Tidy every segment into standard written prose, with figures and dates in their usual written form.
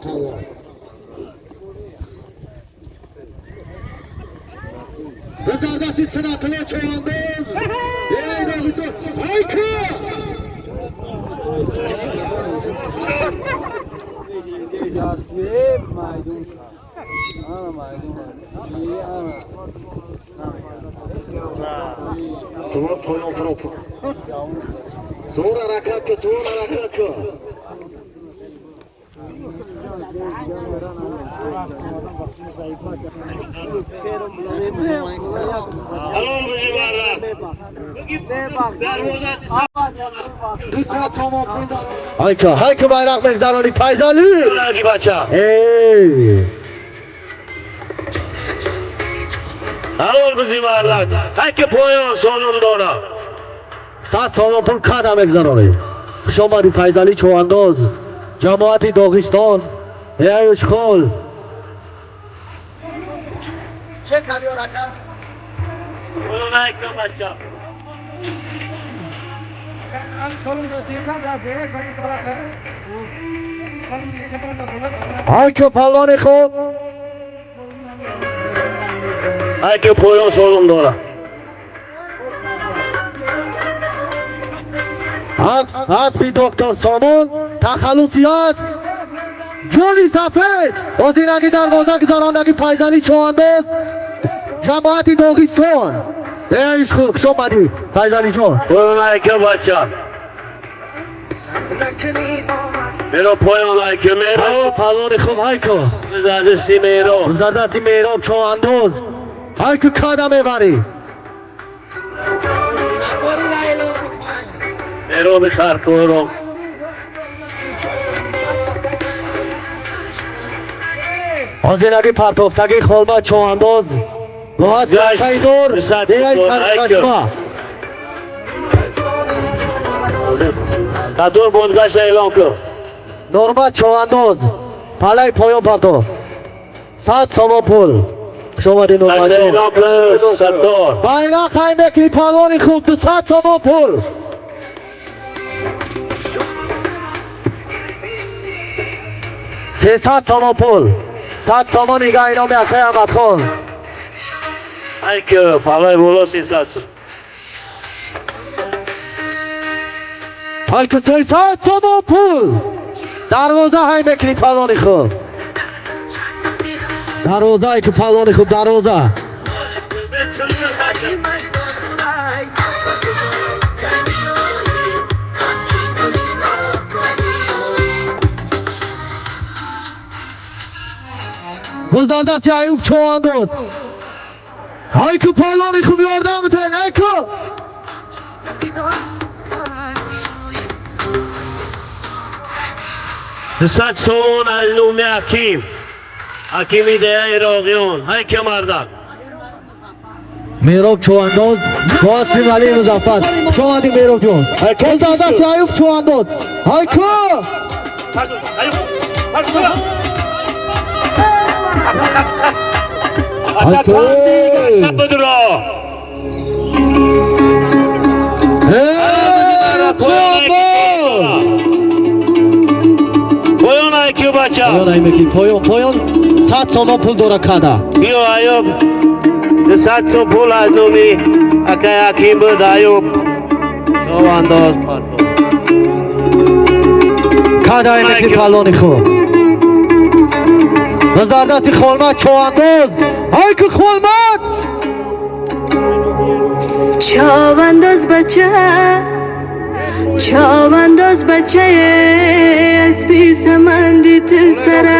Палвон. Гузардасти Санатулло Човандоз. Эй, Догистон. Айка! Майдун ана майдун ана. Сувор поён фуро. Сувор ҳаракат кун, сувор ҳаракат кун. Halol bizi bardak. Darvoza. 200 сомон пул дар. Айка, айка, байрақ мегзарони, Файзалӣ. Наги бача. Эй! Halol bizi bardak. Hayki poyon sonum dora. 100 сомон пул када мегзаронӣ. Хуш омадӣ, Файзалӣ Човандоз. Ҷамоати Доғистон. Эй, Ушхол. Че кардӣ, ака? Poyon ayka бача. Айка, палвони хуб. Hayki poyon sonum dora. Аспи доктор Сомон, тахаллуси асп Ҷони Сафед. Озинаги дарвоза гузарондаги Файзалӣ Човандоз, ҷамоати Доғистон. Эй, хуб, хуш омадӣ, Файзалиҷон. Poyon ayka бача. Mero poyon ayka mero. Палвони хуб, айко. Задasi mero. Задасти Меҳроб Човандоз. Айко, када мебарӣ. Mero bir xarkorom. Озинаги партофтаги Холма Човандоз. Боаз Гашт. Сайдор. Дусад Эй, дор, Сарчашма. Qador bozgashta e'lon qil. Нормат Човандоз. Палай поён партофт. 100 сомон пул. Хуш омадӣ, Gashta Норматҷон. e'lon qil, Sattor. Байрақ ҳай мекунӣ, палвони хуб, 200 сомон пул. 300 сомон пул. 100 сомон ига иноми акай Аҳмадхон. Ayka palay bo'la sesasi. Айка, 300 сомон пул. Дарвоза ҳай мекунӣ, палвони хуб. Дарвоза, айка, палвони хуб, дарвоза. Гулдандасти Аюб Човандоз. Айку, палвони хуб, ёрдам битен, айку. 200 сомон аз номи Аким. Акими дея Ироқиён. Hayka mardak. Меҳроб Човандоз бо аспи Валии Музаффар. Хуш омадӣ, Меҳроб ҷон. Гулдандасти Аюб Човандоз. Айку! Acha gashta budro. Эй, Човандоз! Poyon ayka bacha. Поён ай мекунӣ, поён, поён. 100 сомон пул дора када. Биё, Аюб. 200 сом пул аз номи акай Аким буд Аюб. Човандоз партофт. Када ай мекунӣ, палвони хуб. Гузардасти Холмат Човандоз. Айку, Холмат! Човандоз бача, човандоз бача, аспи саманди ту сара.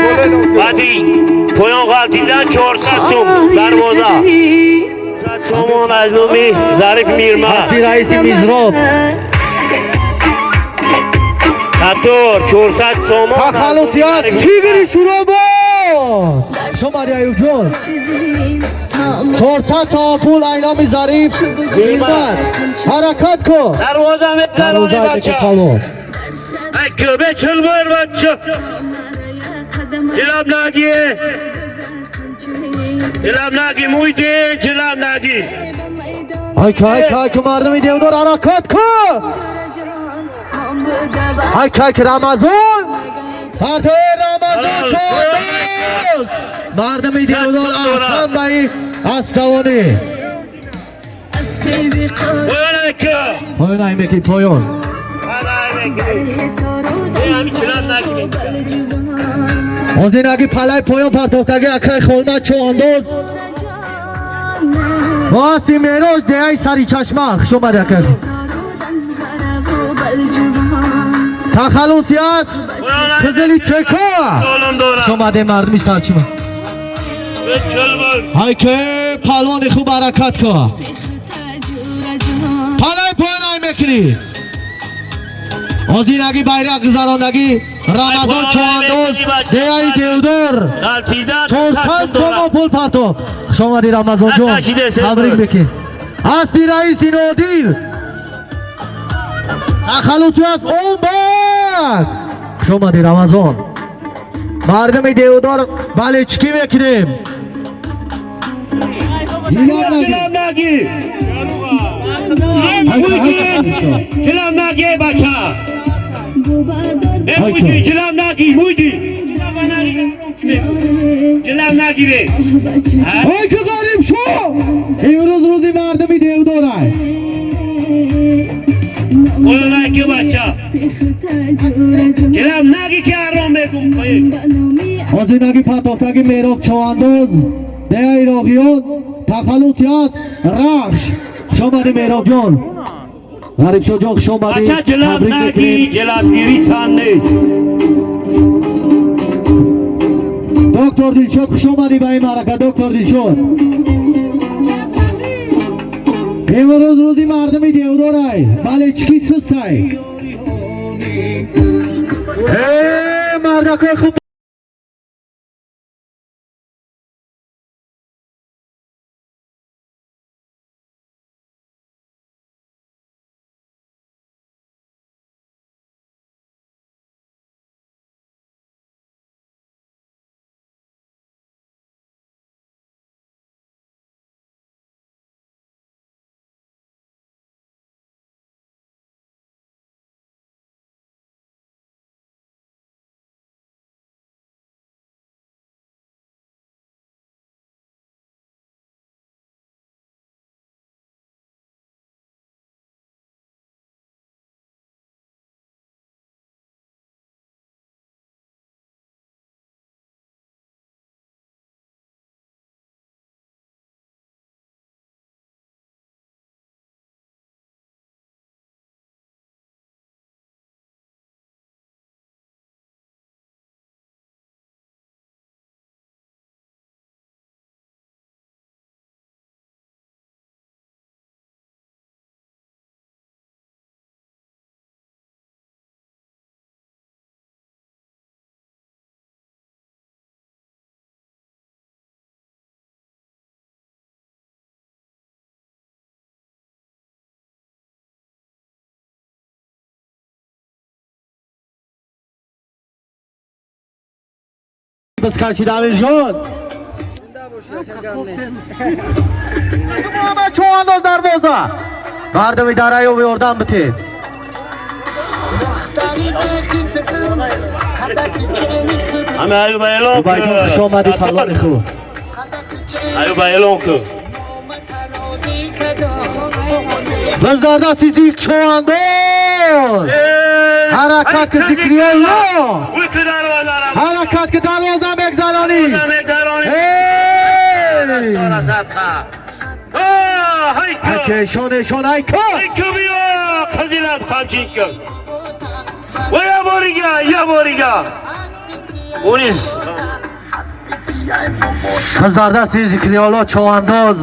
Баъди поён ғалтидан 400 сом дарвоза. 400 сомон аз номи Зариф Мирмат. Аспи раиси Мизроб. Саттор, 400 сомон. Тахаллусият Тигри Шуробод. Хуш омадӣ, Аюбҷон. 400 сомон пул айноми Зариф Мирмат. Ҳаракат кун. Дарвоза мегзарони Дарвоза бача. палвон. Ай кӯбе чилбир бача. Ҷилаб наги. Ҷилаб наги муйдин, ҷилаб наги. Айка, айка, айка, мардуми девдор, ҳаракат кун. Айка, айка, Рамазон. Партои Рамазон. Мардами Девдор аҳсан ба ин аспдавонӣ. Поён ки. Поён ай мекунӣ, поён. Ҳозир аги палай поён партофтаги акай Холмад Чоандоз бо аспи Мероҷ деҳаи Сари Чашма. Хуш омадӣ, акай. Тахаллуси аст Қизили Чека. Хуш омадем, мардуми Сарчима. Ҳай ки палвони хуб, ҳаракат кун. Палай поён ай мекунӣ. Ҳозир аги байрақ гузарондагӣ Рамазон Чоандоз деҳаи Девдор 400 сомон пул партофт. Хуш омадӣ, Рамазонҷон, табрик мекунем. Аспи раиси Нодир тахаллуси аст Умбак. Хуш омадӣ, Рамазон. Мардуми Девдор бале чӣ мекунем? Ҷилам наги. Ҷилам наги, бача. Муйди ҷилам наги, муйди. Ҷилам нагире. Ой ки ғариб шо! Имрӯз рӯзи мардуми Девдорай. Поён ки, бача. Ҷилам наги ки ҳаром мегум. Ҳозир наги партофтаги Мероб Чоандоз деҳаи Роғиён тахаллуси аст Рахш. Хуш омадӣ, Меробҷон. Ғарибшоҳ ҷон, хуш омадӣ. Бача, ҷилам Табрик наги, мекунем. ҷиламгирӣ тан нест. Доктор Дилшод, хуш омадӣ ба ин маърака, доктор Дилшод. Имрӯз рӯзи мардуми Девдорай. Бале чӣ ки сустай. Э, мардакои хуб. Бискашид, Амирҷон. Муҳаммад Чоандоз дарвоза. Мардуми Дараёв, ёрдам битед. Ҳама аюба эълон. Убайҷон, хуш омадӣ, палвони хуб. Аюба эълон кун. Biz дар дасти Зик Чоандоз. Ҳаракат ки, Зикриялло. Уйки дарвозара. Ҳаракат ки, дарвоза мегзаронӣ. Мегзаронӣ. Эй! Расадха. Ҳайку. Айке, эшон, айко. Ҳайку биё, фазилат қамчин кун. Ва я борига, я борига. Унис. Biz дар дасти Зикриялло Чоандоз.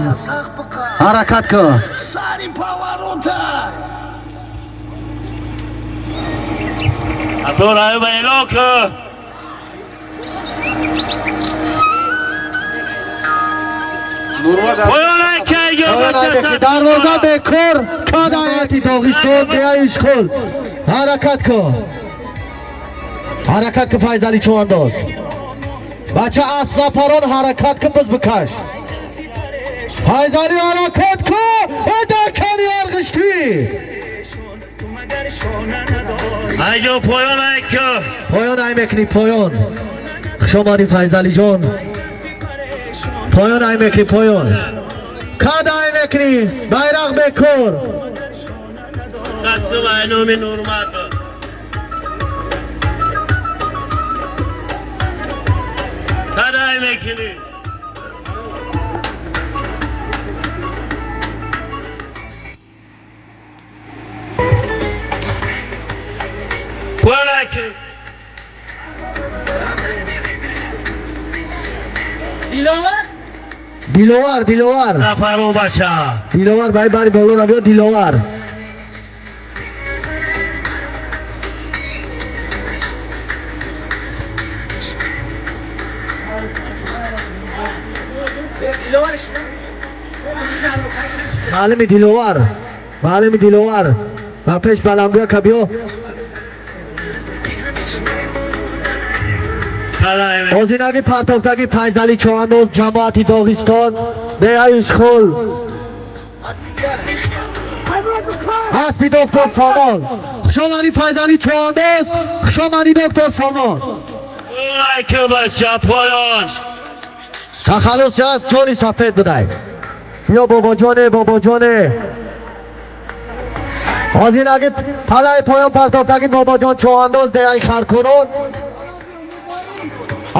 Ҳаракат кун. Сари поворота. Атор аюба эълон кун. Поён айкайго бача. Дарвоза бекор кадаяти Доғистон деҳаи Ишқул. Ҳаракат кун. Ҳаракат кун, Файзали Чоандоз. Бача, асп напарон, ҳаракат кун, биз бикаш. Файзали, ҳаракат кун. Дар кани арғиштӣ. Айҷо поён айку. Поён ай мекунӣ, поён. Хуш омадӣ, Файзалӣ ҷон. Поён ай мекунӣ, поён. Кад ай мекунӣ, байрақ бекор. Сад сум ай номи Нурматов. Кад ай мекунӣ? Поён ай кунӣ. Диловар, Диловар. Нафармо, бача. Диловар, бай бари боло ра биё, Диловар. Маълими Диловар, маълими Диловар, ба пеш баландгӯя ка биё. Кад ай мекунӣ? Озинаги партофтаги Файзали Чоҳандоз, ҷамоати Доғистон, деҳаи Ишқул. Аспи доктор Сомон. Хуш омадӣ, Файзали Чоҳандоз, хуш омадӣ, доктор Сомон. Поён ай кун, бача, поён. Тахаллус аст ҷони сафед будай. Биё, бобоҷоне, бобоҷоне. Озинаги палаи поён партофтаги Бобоҷон Чоҳандоз, деҳаи Харкунон.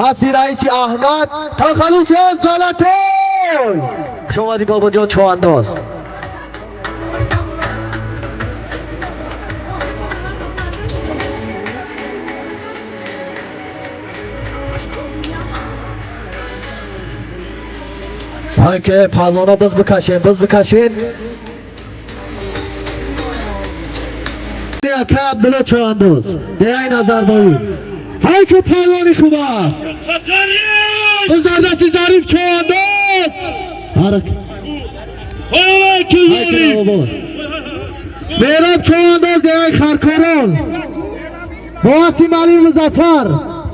Аспи раиси Аҳмад, тахаллус аст Золотой. Хуш омадӣ, Бобоҷон Чоҳандоз. Ҳай ке палвона боз бикашен, боз бикашен. Ака Абдулло Чоҳандоз, деҳаи Назарбоӣ. Ҳай ки палвони хуба. Боз дар дасти Зариф Чоҳандоз. Ҳарак- Поён ай кун, Ҳай ки Зариф. бобо. Меҳроб Чоҳандоз, деҳаи Харкорон. Бо аспи Малим Музаффар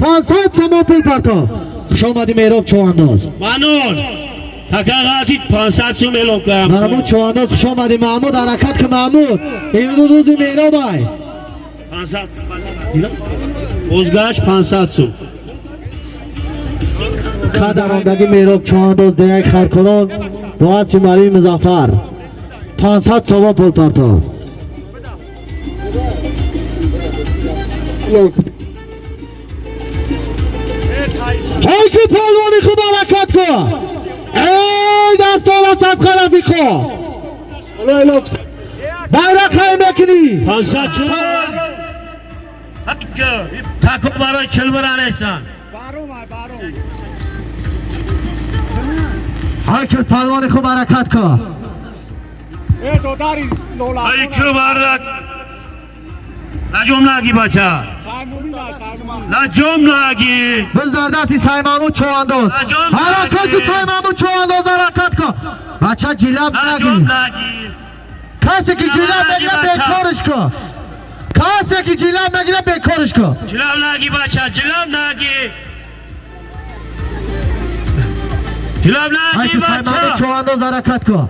500 сомон пул партофт. Хуш омадӣ, Меҳроб Чоҳандоз. Манон. Така ғалтид 500 сум эълон кардам. Маҳмуд Чоҳандоз, хуш омадӣ, Маҳмуд, ҳаракат ки, Маҳмуд. Имрӯз рӯзи Меҳробай. 500 сум. Бозгашт 500 сум. Кадарондаги Меҳроб Чоҳандоз, деҳаи Харкорон, бо аспи Малими Музаффар 500 сомон пул партофт. Ҳай ки палвони хуб, ҳаракат кун. Эй дастора сабқа рафиқо. Байрақ ҳай мекунӣ. 500 сум. Тако барои чилбира нестан. Ҳай ки палвони хуб, ҳаракат кун. Ай ку мардак. Наҷом наги, бача. Наҷом наги. Biz дар дасти Саймамуд Чоҳандоз. Наҷом Ҳаракат кун, наги. Саймамуд Чоҳандоз, ҳаракат кун. Бача, ҷилаб наги. Наҷом наги. Касе ки ҷилаб Наги, мегира, бача. бекориш кун. Касе ки ҷилаб мегира, бекориш кун. Ҷилав наги, бача, ҷилав наги. Ҷилав Ҳай наги, ки Саймамуд бача. Чоҳандоз, ҳаракат кун.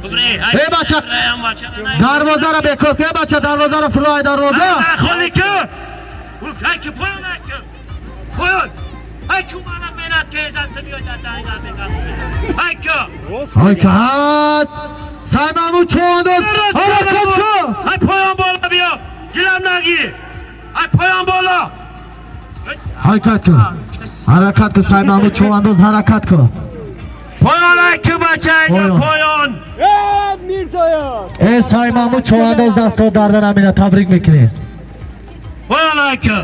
Бубре, Эй, бача. Дарвозаро бекор кун, бача, дарвозаро фурӯ ай дарвоза. Холи ку. Ай ку поён, ай ку. Поён. Ай ку мана менат ке эзат миёд дар данга мекан. Ай ку. Ҳай ки ҳад. Саймамуд Чоҳандоз, ҳаракат кун. Ай поён бола биё. Ҷилав наги. Ай поён бола. Ҳаракат кун. Ҳаракат кун, Саймамуд Чоҳандоз, ҳаракат кун. Поён ай ку, бача, ай Поён. Поён. Э Саймамуд Чоҳандоз, дасто дарда намина табрик мекунем. Поён ай ку.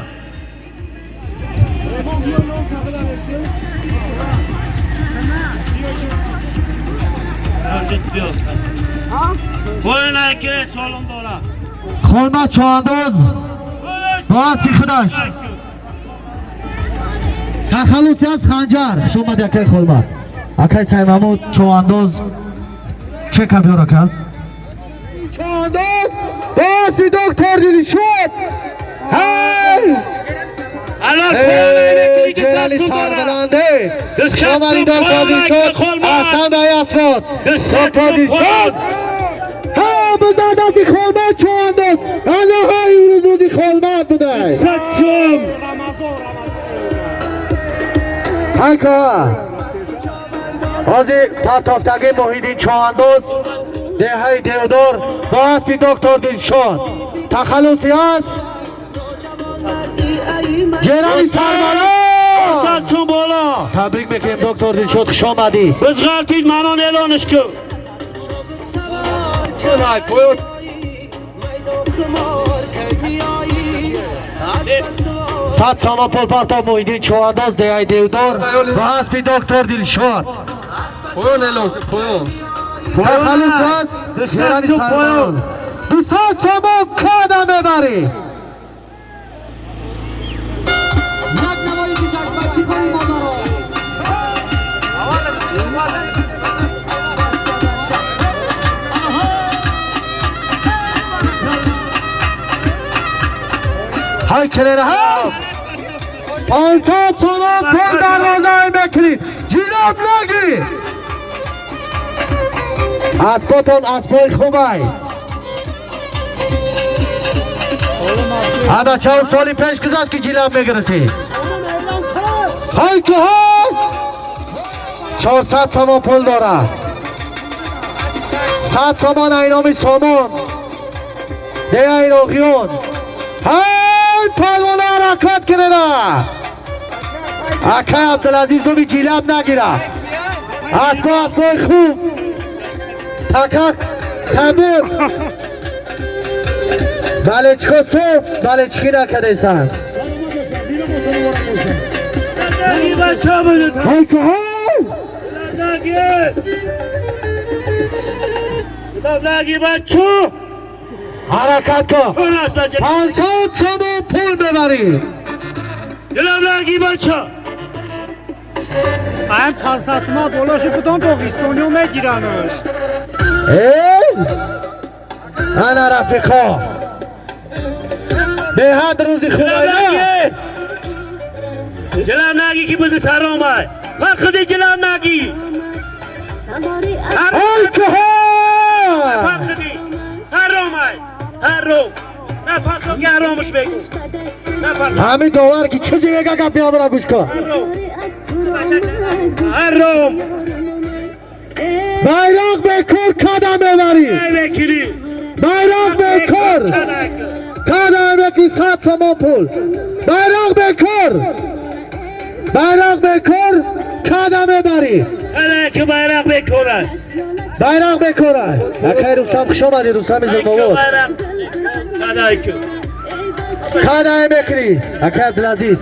Поён ай ку, солон бола. Холма Чоҳандоз бо аспи худаш. Тахаллуси аст Ханҷар. Хуш омадӣ, акай Холма. Акай Саймамуд Чоҳандоз, чека биёр, ака. Чоҳандоз бо аспи доктор Дилшод. Ҳай! Алан поён ай мекунӣ ки Ҷалали сад сум дора. сарбаланде. Дусад Хуш омадӣ, сум доктор поён ай Дилшод. ку, Холма. Аҳсан ба асфот. Дусад Доктор сум Дилшод. поён. Ҳа, бизар дасти Холма Чоҳандоз. Аллоҳ, имрӯз рӯзи Холмат будай. 100 сум. Ҳайка! Ҳозир партофтаги Муҳиддин Чоҳандоз, деҳаи Девдор, бо аспи доктор Дилшод. Тахаллуси аст Ҷерали Сарбаланд. Чун боло. Табрик мекунем, доктор Дилшод, хуш омадӣ. Biz ғалтид манон элониш ку. Поён. 100 сомо пул партоф Муҳиддин Чоҳандоз, деҳаи Девдор, ва аспи доктор Дилшод. Поён элон, поён. Тахаллус аст Ҷерали Сарбаланд. 200 сомо када мебарӣ. یک نوایی کوچک بچی کنیم مادرها. Ҳай келена ҳа! 500 сомо пул дарвозаи мекунӣ. Ҷилоб нагӣ. Аспотон аспои хубай. Ада чанд соли пеш гузашт, ки ҷилаб мегирифтӣ. Ҳай ки ҳай! 400 сомон пул дорад. 100 сомон айноми сомон. Деяи Роғиён. Ҳай палвона ҳаракат кунена. Акай Абдулазиз, буби ҷилаб нагира. Аспо аспои хуб. Така сабур. Балечко суф, балечки накардесан. Наги бача буд. Ҳай ки ҳай! Наги. Наги бачу. Ҳаракат кун. Пул аст бача. 500 сомон пул мебарӣ. Дилам наги бача. Ам 500 ма болошу кудом доғистониё мегиранаш. Эй! Ана рафиқо. Беҳад рӯзи хубайда. Дилам наги ки бузи таромай. Фарқиди дилам наги. Ҳай ки ҳай! Фарқиди. Таромай. Таром. На фарқо ки ҳаромуш бегу. На фарқо. Ҳамин довар ки чизе мега, гапи ҳамро гӯш кун. Ҳаром. Байроқ бекор када мебарӣ. Ай векили. Байроқ бекор. Када меки 100 сомон пул. Байроқ бекор. Байроқ бекор када мебарӣ. Ана ки байрақ бекор аст. Байроқ бекор аст. Акай Рустам, хуш омадӣ, Рустами Зилмобод. Байрақ. Кадай ки. Када мекунӣ. Акай Абдулазиз.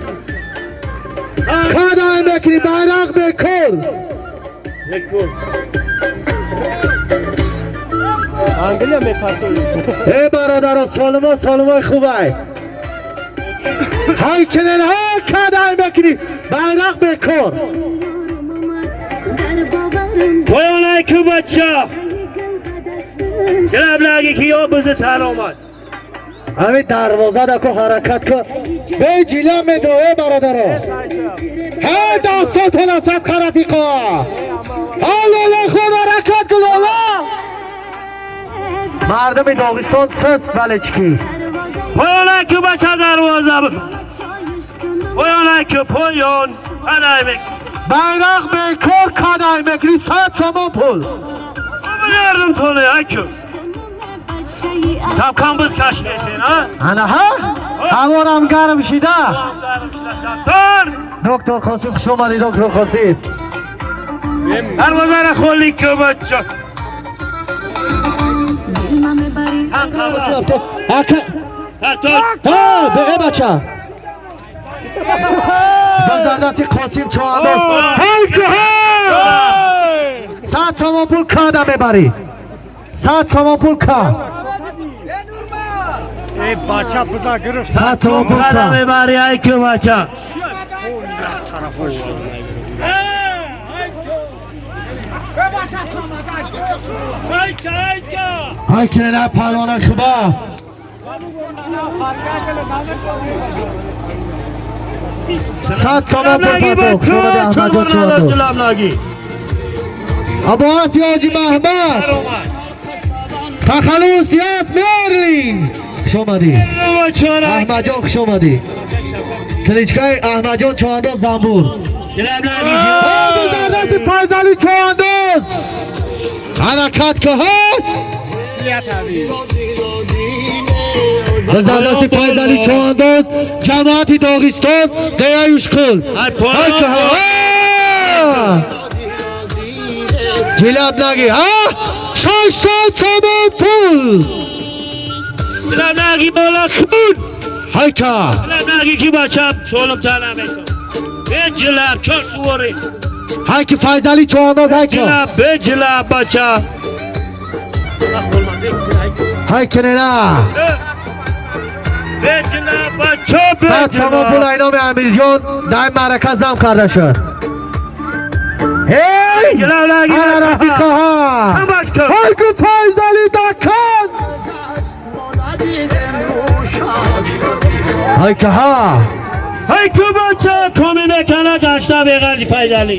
Када мекунӣ байроқ бекор. Бекор. Англия мепартои. Эй бародаро, солимо, солимои хубай. Ҳай кунен ҳа, кадай мекунӣ байроқ бекор. Поён ай ку бача. Дилам наги ки ё бузи сар омад. Ҳамин дарвоза даку ҳаракат кун. Бе ҷила медо, э бародаро. Ҳай дастотон асаб рафиқо. Ҳай лола, худ ҳаракат кун, лола. Мардуми Доғистон сус балечки. Поён ай ку бача дарвоза. Поён ай ку поён. Кадай мек. Байроқ бекор кадай мекунӣ 100 сомон пул. Bilirdim tonu ay ку. Tapkan biz kaşnesin ha? Ана ҳа? Ҳаворам гарм шида. Dur! Доктор Қосим, хуш омадӣ, доктор Қосим. Darvoza ra холли ку бача. Ака Ҳатто ҳа, беғе бача. Базар дасти Қосим Чоҳандоз. Ҳай ку ҳа! 100 сомон пул када мебарӣ. 100 сомон пул ка. Э бача буза гирифт. 100 сомон пул Када ка. мебари ай ку бача. Тарафаш. Айка, айка! Ҳай кунена палвона хуба. 100 сомон пул партофт. Хуш омадӣ, Аҳмадҷон Чоҳандоз. Дилам наги. Абу Аспи Ҳоҷи Маҳмад. Тахаллус Яс Мерлин. Хуш омадӣ. Аҳмадҷон, хуш омадӣ. Кличкаи Аҳмадҷон Чоҳандоз Замбур. дар дасти Файзали Чоандоз ҳаракат ки дар дасти Файзали Чоандоз ҷамоати Доғистон деҳаи Ушқул. Ҷилаб наги 600 сомон пул. ҷилаб наги бола хун. Ҳайка. ҷилаб наги ки бача солим талам беҷилаб чор сувори. Ҳайки Файзали Чоандоз ҳайка. ҷилаб беҷилаб бача. Ҳайки нена. беҷилаб бача 100 сомон пул беҷилаб. айноми Амирҷон дар маърака зам карда шуд. Ҳей! ҷилаб наги Ана рафиқаҳа! ҳамаш кун. Ҳайки Файзали дакан! Ҳайкаҳа! ҳайку бача коми мекана гашта беғарзи Файзали.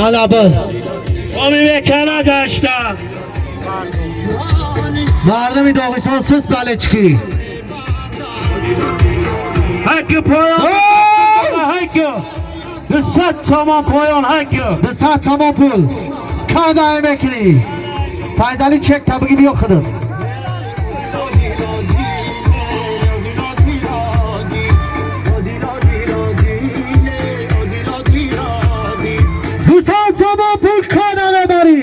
Ана боз. Коми мекана гашта. Мардуми Доғистон сус балечки. Ҳайку поён. Ҳайку. 200 сомон поён ҳайку. 200 сомон пул. Кадай мекунӣ? Файзали чек та бигӣ биё худат. 200 сомон пул када мебарӣ?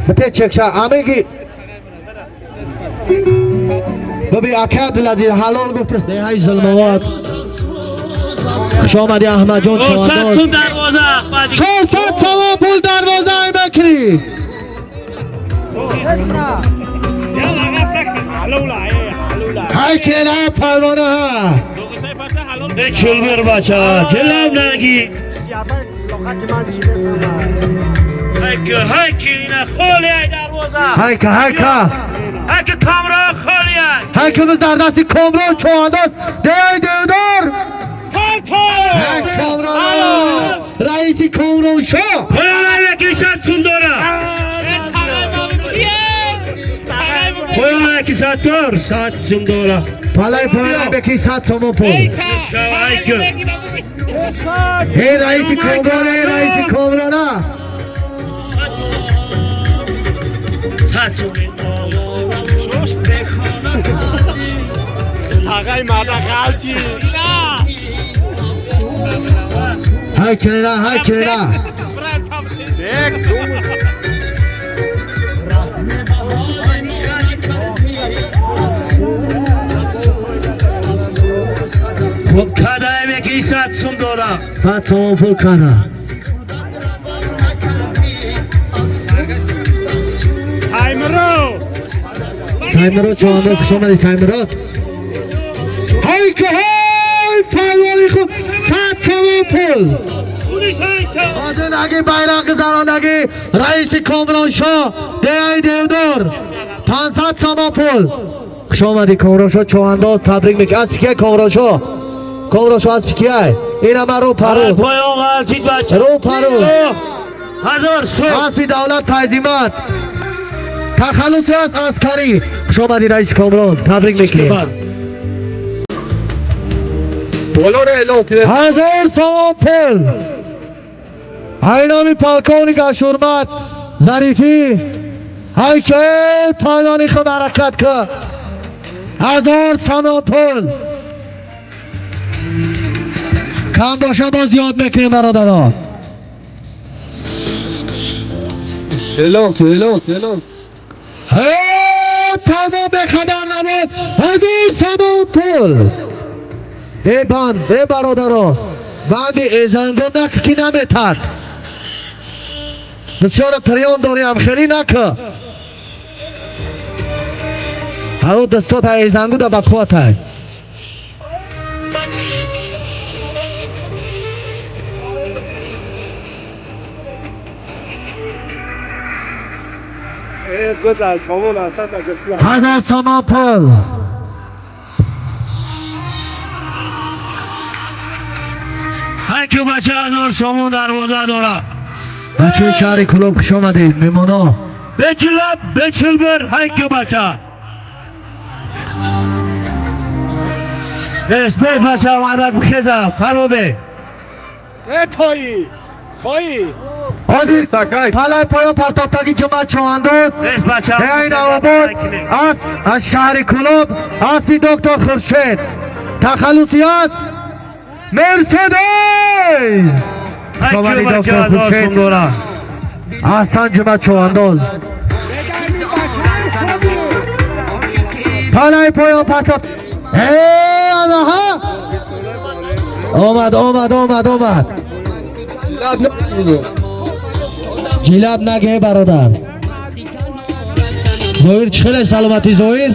Бите чекша амиги. Бибин ака Абдулазиз ҳалол гуфт. Деҳаи Зулмовод. Хуш омадӣ Аҳмадҷон 400 Чоандоз. сум дарвоза. 400 сомон пул дарвозаи мекунӣ. Ҳайкела парвонаҳа. Чулбир бача. ҷилаб наги. Ҳайку ҳайку ина холи ай дарвоза. Ҳайка ҳайка. Ҳайку Комрон холи ай. Ҳайкимиз дар дасти Комрон Чоандоз деҳаи Девдор. Комрон раиси Комрон шоҳ. Поён ай яки 100 сум дора. Поён яки 100 дор, 100 сум дора. Палай поён беки 100 сомон пул. Ҳайку. Эй раиси Комрон, эй раиси Комрона. 100 сум. Ҳайкела ҳайкела. Хуб кадаем яки 100 сум дора. 100 сомон пул када. Саймирод Чоандоз хуш омадӣ Саймирод. Ҳайка ҳай палвони хуб 100 сомон пул. Ҳозир байрақи заронагӣ раиси Комрон шоҳ деҳаи Девдор 500 сомон пул. Хуш омадӣ Комрон шоҳ Чоандоз табрик мекунем. Аз пикияй Комрон шоҳ. Комрон шоҳ аз пикияй. Инама рӯ пару. Поён ғалтид бача. Рӯ пару. 1000 сум. Асби давлат Файзимат. Тахаллуси аст аскарӣ. Хуш омадӣ раиси Комрон. Табрик мекунем. 1000 сомон пул. Айноми полковник Ашурмат Зарифӣ. Ҳайке пайлони худ ҳаракат кун. 1000 сомон пул. Кам боша боз ёд мекунем бародарон. Эй пайлон бехабар набод. 1000 сомон пул. Э банд, э бародарон. Банди эзанго нак ки наметард. Бисёр приём дорем, хеле нака. Ҳаво дастот эзангу да бақувват ай. 1000 сомон пул. Ҳайку бача 1000 сомон дарвоза дора. Бачаи шаҳри Кулоб хуш омадед, меҳмоно. Бечилаб бечилбир ҳайку бача. بس بس بچه مردک بخیزم خرابه. تایی تایی ҳозир палаи поён партофтаги Ҷума Чоҳандоз بس بچه ин обод асп аз шаҳри Кӯлоб, аспи доктор Хуршед, тахаллуси асп Мерседес. Шомади доктор Хуршед. Аҳсан, Ҷума Чоҳандоз. Палаи поён партофт. Анаҳа, омад, омад, омад, омад. Ҷилаб наге, бародар. Зоир, чӣ хеле саломатӣ, Зоир?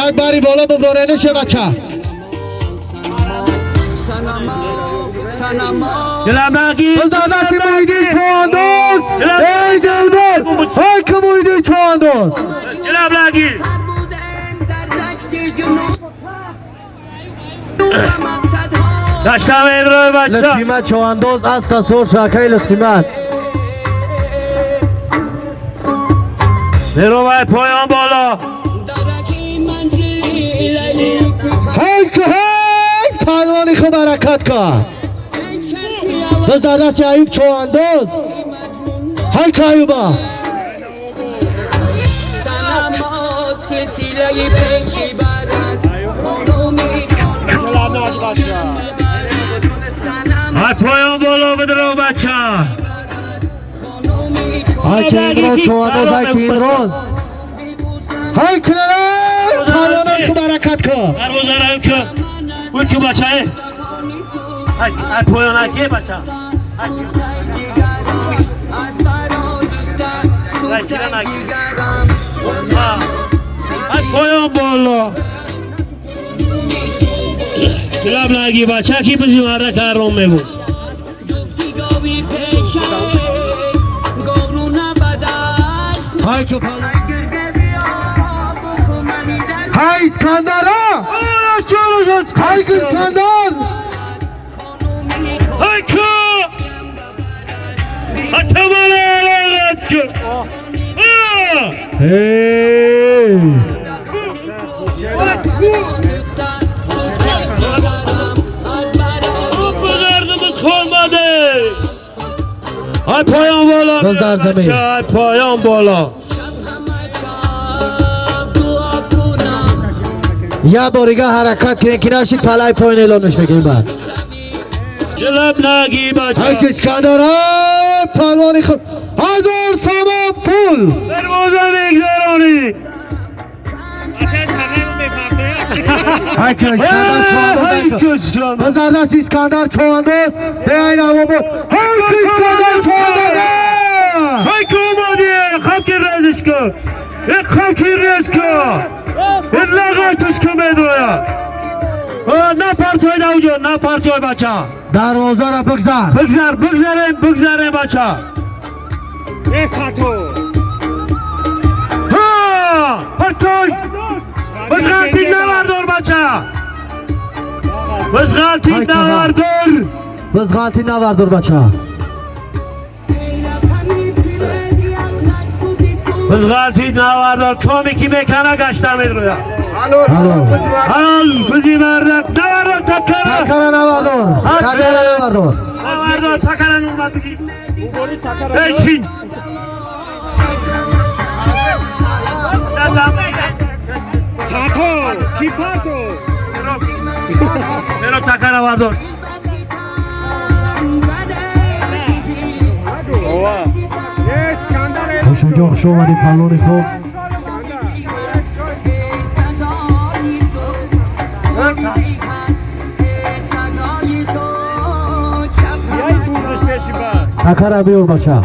Як бари боло буброренуше, бача. جلب نگی. Дасти Муҳиддин Чоҳандоз. Эй дилбар, ай ки Муҳиддин Чоҳандоз. جلب نگی. داشتم ایدروی بچه. Лутфимат Чоҳандоз аз тасвор шакаи Лутфимат. بروی پایان بالا. ҳай ки ҳай, паҳлавони хуб ҳаракат кард. Боз дар дасти Аюб Чоҳандоз. Ҳай ки Аюба. های پایان بالا بدرو بچه. ҳай ки Имрон Чоҳандоз, ҳай ки Имрон, ҳай ки паҳлавони хуб ҳаракат кард. دروازه رو که اون که بچه های های پایان هکی بچه های چرا نگی های پایان بالا. جلب نگی بچه کی بزی مرد کارم میگو. ҳай ки ҳай, Искандара, ҳай ки Искандар. های که اتمال علاقت که. Эй! بزردمز خورماده. های پایان بالا. باز در زمین. های پایان بالا. Я борига ҳаракат кунем, ки нашид, палаи поён эълонш мекунем баъд. جلب نگی ҳай بچه. ки Искандар, ай паҳлавони хуб, 1000 сомон пул. دروازه میگذرانی. ҳай ки Искандар های Чоҳандоз. که اسکندر. Боз дар дасти Искандар Чоҳандоз. Беайн авобо, ҳай ки Искандар Чоҳандоз. های که اومدی خب که رزش کن یک خب که رز کن این لغتش که میدویا نه پرتوی نه نه پرتوی بچه. Дарвозаро бигзар. بگذر، بگذریم، بگذریم بچه. ای ساتو. ها پرتوی بزغلتی نوردار بچه، بزغلتی نوردار. Бизғалти навардор, бача. بزغلتی نوردار کامی که میکنه گشته میدرویا. Ҳало. حال بزی مردک نوردار تکره. Такара навардор, такара навардор. نوردار تکره نومد بزی بشین. ساتو کی پارتو. برو تکره بردار. اسکندر. Хушуҷон, хуш омадӣ, паҳлавони хуб. یای بورش پیشی بر. Такара биёр, бача.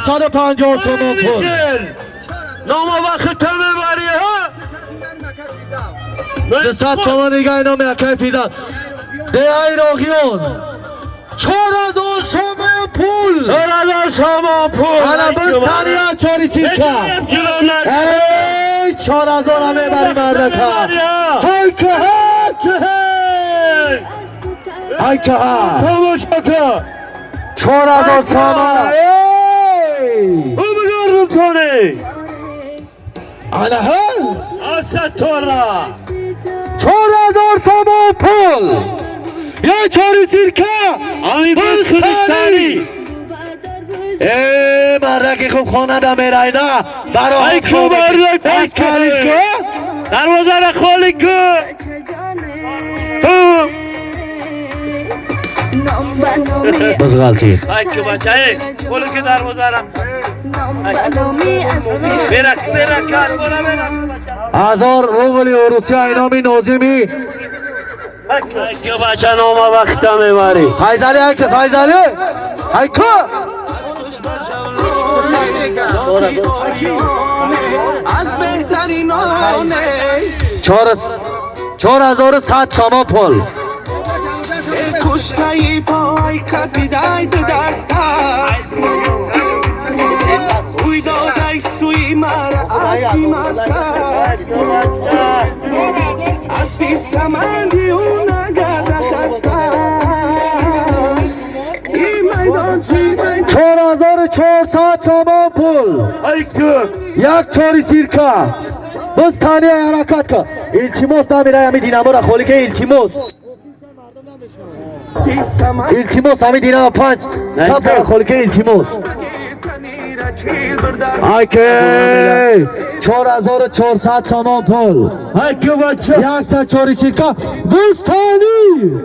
سال 50 تومان پول نام وقت تمه بریه ها 300 تومان دیگه اینا میکای پیدا ده ای راغیون 4000 تومان پول 4000 تومان پول انا بس تانیا چاری سیکا ای 4000 همه بری مردکا های که ها که های که ها تماشا 4000 تومان او بگردم تانه انا ها آستورا 4000 تومان پول یا چاری سیرکا آمی بس خودستانی ای مردکی خوب خانه دا میرایده برای ای کو مردک ای کاریش که دروازه را خالی کن بز غلطی ای کو بچه ای خالی که دروازه را برک برک برک هزار روبلی روسیا اینامی نوزیمی ای کو بچه نام وقت میبری فیضالی ای که فیضالی ای که از بهترینانه 4100 تومان پول کشتهی پای قطیدای دستا اوی دادای سوی مرا اسبی مستا اسبی سمندی او نگرده خستا این میدان چی میدان 4400 تومان پول ای کو یک چاری سیرکا باز تانیه حرکت کن التیموس نمیره همی دینامو را خالی که التیموس التیموس همی دینامو پنج تا خالی که التیموس ای که 4400 تومان پول ای کو بچه یک تا چاری سیرکا باز تانی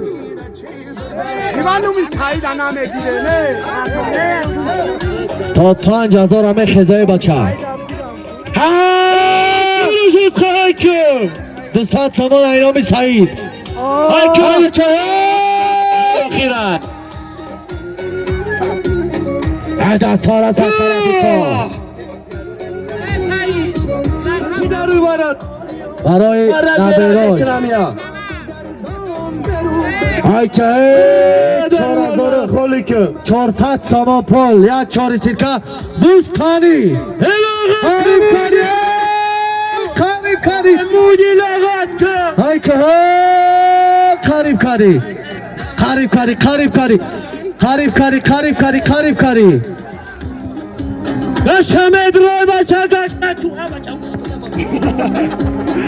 تا 5000 همه خزای بچه ها ای کو 200 تومان اینامی سعید ای کو ای که اخیرا دست ها را سر طرفی کن برای نبیراج ای که 4400 تومان پول یک چاری سیرکا بوستانی قریب کردی قریب کردی مودی لغت که ای که قریب کردی قریب کردی قریب کردی قریب کردی قریب کردی قریب کردی داشتم روی بچه داشتم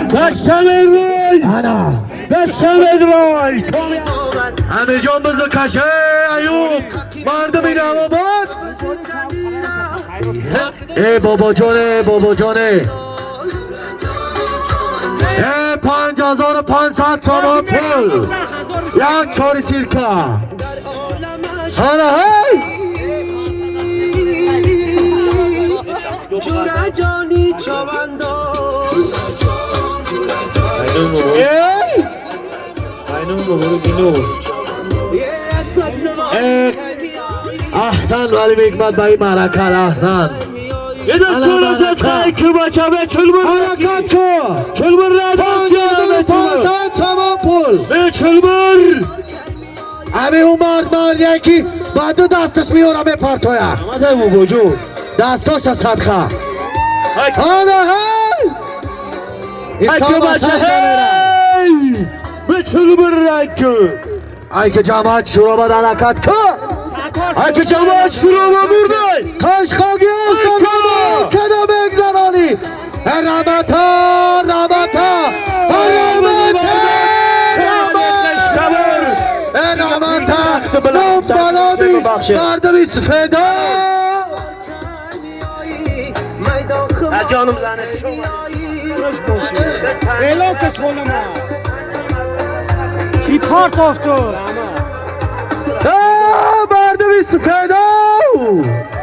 داشتم روی انا داشتم روی امیر جان بزن کشه ایوب مردم این هوا باز ای بابا جانه بابا جانه ای 5500 تومان پول یک چاری سیرکا هانا هی جورا جانی چوانداز ای از پس احسن ولی حکمت به این معرکه احسن یه دست چون که بچه به چلبر حرکت کن چلبر را 5500 تومان پول به چلبر امی اون مرد مرد یکی با دو دستش میورم پرتویا آمده بابا جون دستاش از صدقه هانا هی ای که بچه هی به چلبر را که ای که جماعت شروع به حرکت کن ای که جماعت شروع به برده قشقاقی استان کدام بگذرانی رمتا رمتا رمتا رمتا نام بلامی مردمی سفیدا Аз ҷонум занаш. Эълон кис холама. Ки партофт ту?